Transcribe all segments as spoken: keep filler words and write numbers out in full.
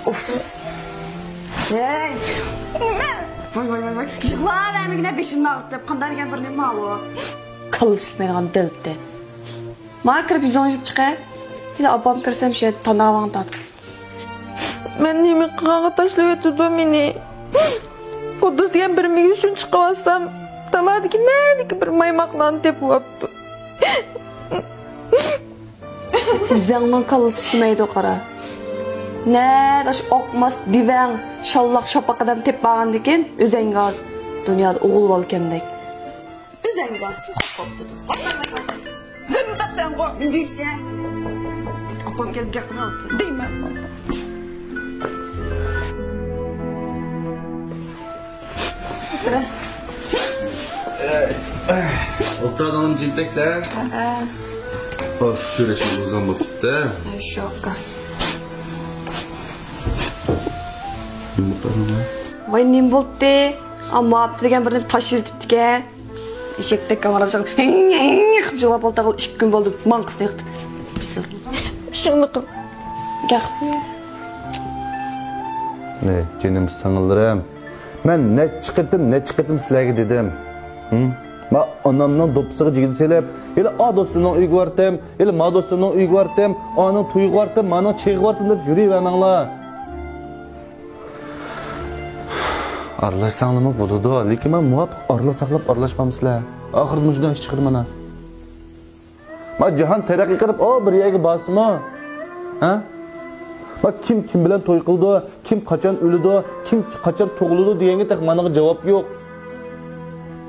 ئۇف. ھەي. ۋاي، ۋاي، ۋاي، ۋاي. يىغلاۋەرمىگىنە، بېشىمنى ئاغرىتىپ. قانداق دېگەن بىر نېمە ماۋۇ؟ كاللىسى ئىشلىمەيدىغان دەلتە. ماڭا كىرىپ يۈزۈڭنى يۇيۇپ چىقە. ھېلى ئاپام كىرسەم شۇ يەردە تاناۋاڭنى تارتقىزىم. مەن نېمە قىلغانغا تاشلىۋېتىدۇ مېنى؟ قۇددۇس دېگەن بىر مېگىز شۇنى چىقىۋالسام، تالادىكى نەدىكى بىر مايماقلارنى تېپىۋاپتۇ. ئۆزەڭنىڭ كاللىسى ئىشلىمەيدۇ، قارا. نەدە ئاشۇ ئاقماس دېۋەڭ، شاللاق شاپاق ئادەم تېپىپ بارغاندىكىن، ئۆزەڭگە ئاز. دۇنيادا ئوغۇل بالىكەندەك. ئۆزەڭگە ئاز. قوپتى دوستلار. سەن تاپسەنغۇ. دېسەم. ئاپام كەلدى، گەپ قىلىۋاتىدۇ. دەيمەن. ئولتۇرىدىغان جىنتەكلەر. ھە. ئوف، كۆرۈشۈم ئۇزۇن بولۇپ كېتتى. شوكا. ۋاي، نېمە بولدى؟ ئا، ماپتى دېگەن بىرنى تاشلىۋېتىپتىكەن. ئېشەكتەك كاماراپ چىقىپ، ھىڭ، ھىڭ قىلىپ يىغلاپ ئولتۇرغىلى ئىككى كۈن بولدى. ماڭقىسىنى يىقىتىپ. بىسمىللا. شۇنداق قىل. گەپ. ئەي، جېنىم سىڭىللىرىم. مەن نەچچە قېتىم، نەچچە قېتىم سىلەرگە دېدىم. ھىم؟ ما ئانامنىڭ دوپپىسىغا جىگدە سېلىپ، ھېلى ئا دوستۇمنىڭ ئۆيىگە بارتىم، ھېلى ما دوستۇمنىڭ ئۆيىگە بارتىم، ئانىڭ تويىغا بارتىم، مانىڭ چېيىغا بارتىم دەپ يۈرۈۋەرمەڭلار. ئارىلاشساڭلارمۇ بولىدۇ، لېكىن مانا مۇۋاپىق ئارىلىق ساقلاپ ئارىلاشقانمىسىلەر؟ ئاخىرىدا مۇشۇنداق ئىش چىقىدۇ مانا. ما جاھان تەرەققىي قىلىپ، ئو بىر يەرگە بارسىمۇ؟ ھە؟ ما كىم كىم بىلەن توي قىلىدۇ، كىم قاچان ئۆلىدۇ، كىم قاچان تۇغۇلىدۇ دېگەنگە تېخى مانىڭغا جاۋاب يوق.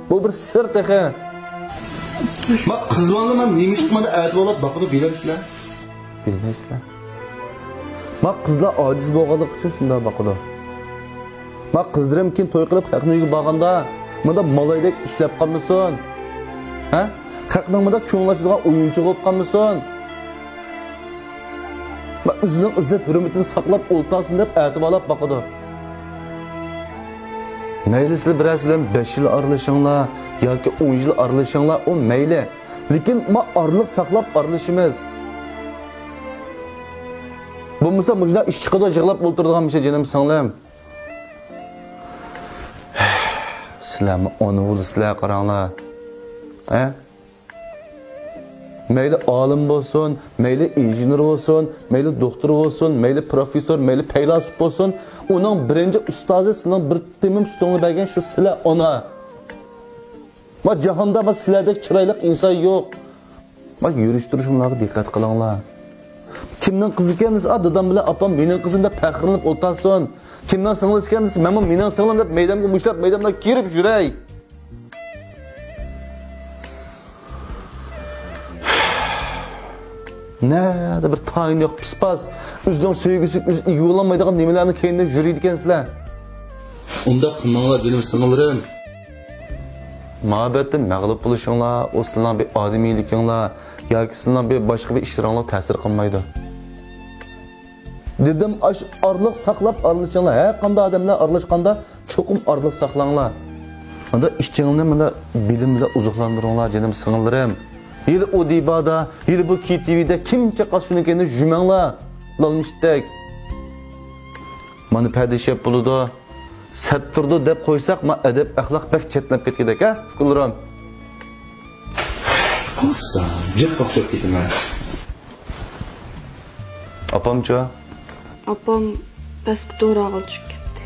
بۇ بىر سىر تېخى. ما قىز بالىلار ما نېمە ئىشقا مانا ئەتىۋارلاپ باقىدۇ بىلەمسىلەر؟ بىلمەيسىلەر. ما قىزلار ئاجىز بولغانلىقى ئۈچۈن شۇنداق باقىدۇ. ما قىزلىرىم كېيىن توي قىلىپ خەقنىڭ ئۆيىگە بارغاندا مۇنداق مالايدەك ئىشلەپ قالمىسۇن. ھە؟ خەقنىڭ مۇنداق كۆڭۈل ئاچىدىغان ئويۇنچۇقى بولۇپ قالمىسۇن. ما ئۆزىنىڭ ئىززەت ھۆرمىتىنى ساقلاپ ئولتۇرسۇن دەپ ئەتىۋارلاپ باقىدۇ. مەيلى سىلەر بىرەرسى بىلەن بەش يىل ئارىلىشىڭلار ياكى ئون يىل ئارىلىشىڭلار، ئۇ مەيلى. لېكىن ما ئارىلىق ساقلاپ ئارىلىشىمىز. بولمىسا مۇشۇنداق ئىش چىقىدۇ، يىغلاپ ئولتۇرىدىغان مۇشۇ جېنىم سىڭلىم. سىلەرمۇ ئانا بولىسىلەر، قاراڭلار. ھە؟ مەيلى ئالىم بولسۇن، مەيلى ئىنژېنېر بولسۇن، مەيلى دوختۇر بولسۇن، مەيلى پروفېسسور، مەيلى پەيلاسوپ بولسۇن، ئۇنىڭ بىرىنچى ئۇستازى سېنىڭ بىر تېمىم سۈتۈڭنى بەرگەن شۇ سىلەر ئانا. ما جاھاندا ما سىلەردەك چىرايلىق ئىنسان يوق. ما يۈرۈش تۇرۇشۇڭلارغا دىققەت قىلىڭلار. كىمنىڭ قىزىكەن دېسە، ئا، دادام بىلەن ئاپام مېنىڭ قىزىم دەپ پەخىرلىنىپ ئولتۇرسۇن. كىمنىڭ سىڭلىسىكەن دېسە، مەنمۇ مېنىڭ سىڭلىم دەپ مەيدەمگە مۇشتلاپ مەيدەمدە كىرىپ يۈرەي. نەدە بىر تايىنى يوق پىسپاس، ئۆزىنىڭ سۆيگۈسىگە ئۆزى ئىگە بولالمايدىغان نېمىلەرنىڭ كەينىدە يۈرىدىكەنسىلەر. ئۇنداق قىلماڭلار جېنىم سىڭىللىرىم. مۇھەببەتتە مەغلۇپ بولۇشۇڭلار، ئۇ سىلەرنىڭ بىر ئادىمىيلىكىڭلار ياكى سىلەرنىڭ بىر باشقا بىر ئىشلىرىڭلار تەسىر قىلمايدۇ. دېدىم، ئاش ئارىلىق ساقلاپ ئارىلىشىڭلار. ھەر قانداق ئادەملەر ئارىلاشقاندا چوقۇم ئارىلىق ساقلاڭلار. مانا ئىچىڭلارنى مانا بىلىم بىلەن ئوزۇقلاندۇرۇڭلار، جېنىم سىڭىللىرىم. ھېلى ئۇ دىبادا، ھېلى بۇ كېي تى ۋىدە كىم چاقاس شۇنىڭ كەينىدە يۈرمەڭلار. لالمىشتەك. مانا پەردە شەپ بولىدۇ. سەت تۇرىدۇ دەپ قويساق، ما ئەدەپ ئەخلاق بەك چەتنەپ كەتكۈدەك، ھە، ئۇكىلىرىم؟ جىق ئوخشاپ كېتىمەن. ئاپامچۇ؟ ئاپام پەسكە دورا ئالغىلى چۈشۈپ كەتتى.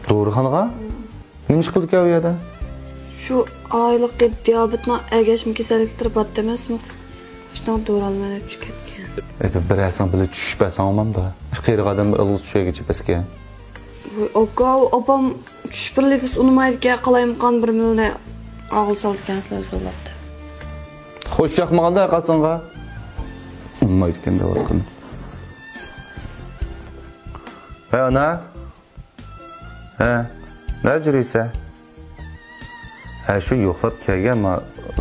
دورىخانىغا؟ نېمە ئىش قىلىدىكەن ئۇ يەردە؟ شۇ ئايلىقى دىيابېتنىڭ ئەگەشمە كېسەللىكلىرى بار ئەمەسمۇ؟ شۇنىڭ دورا ئالىمەن دەپ چۈشۈپ كەتكەن. ئەي، بىر، بىرەرسىڭ بىللە چۈشۈشۈپ بەرسەڭ بولمامدۇ؟ قېرىغا ئادەم ئېغىز چۈشەرگىچە پەسكە. ۋاي، ئاكا، ئاپام چۈشۈش بىرلىكىسى ئۇنىمايدىكەن، قالايمىقان بىر مىلنى ئاغىل سالىدىكەنسىلەر زورلاپ دەپ. خوش ياقمىغاندا قاسىڭغا. ئۇنىمايدىكەن دەۋاتقىنى. ھەي، ئانا. ھە، نەدە يۈرۈيسەن؟ ھە، شۇ يوقلاپ كەلگەن، ما،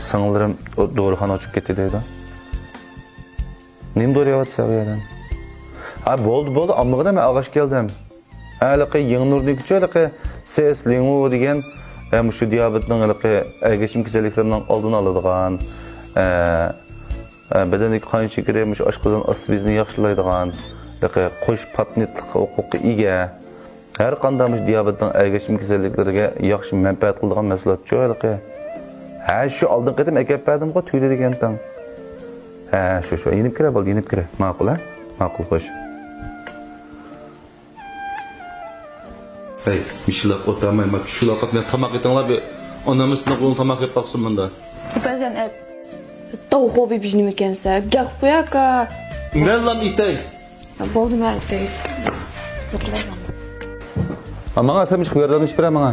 سىڭىللىرىم دورىخانىغا چۈشۈپ كەتتى دەيدۇ. نېمە دورا يەۋاتىسەن ئۇ يەردىن؟ ھە، بولدى، بولدى، ئاممىغىنە مەن ئالغاچ كەلدىم. ھە، ھېلىقى يېڭىنۇردىكىچۇ، ھېلىقى سېس لىڭۇ دېگەن، ھە، مۇشۇ دىيابېتنىڭ، ھېلىقى ئەگەشمە كېسەللىكلىرىنىڭ ئالدىنى ئالىدىغان، ھە، ھە، بەدەندىكى قان شېكىرى، مۇشۇ ئاشقازان ئاستى بېزىنى ياخشىلايدىغان، ھېلىقى قوش پاتېنتلىق ھوقۇققا ئىگە، ھەر قانداق مۇشۇ دىيابېتنىڭ ئەگەشمە كېسەللىكلىرىگە ياخشى مەنپەئەت قىلىدىغان مەھسۇلاتچۇ ھېلىقى. ھە، شۇ ئالدىنقى قېتىم ئەكەپ بەردىمغۇ، تۈگىدى دېگەنتىڭ. ھە، شۇ، شۇ، يېنىپ كىرە، بولدى، يېنىپ كىرە. ماقۇل، ھە؟ ماقۇل، خوش. ھەي، مىشىلاپ ئولتۇرماي، ما چۈشۈپ قاپ، مەن تاماق ئېتىڭلار، بىر ئانام ئىسسىق بولۇڭ، تاماق يەپ باقسۇن مۇندا. بەزەن ئەت. تاۋخۇ بىبىژنىمىكەنسە، گەپ قوياكا. مەنلام ئېتەي. بولدى، مەن ئېتەي. يوقلايمەن. ھا، ماڭا سەن چىقىپ ياردەملىشىپ بېرە ماڭا.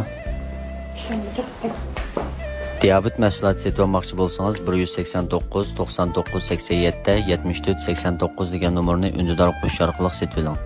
دىيابېت مەھسۇلاتى سېتىۋالماقچى بولسىڭىز، بىر يۈز سەكسەن توققۇز، توقسان توققۇز، سەكسەن يەتتە، يەتمىش تۆت، سەكسەن توققۇز دېگەن نومۇرنى ئۈندىدار قوشۇش ئارقىلىق سېتىۋېلىڭ.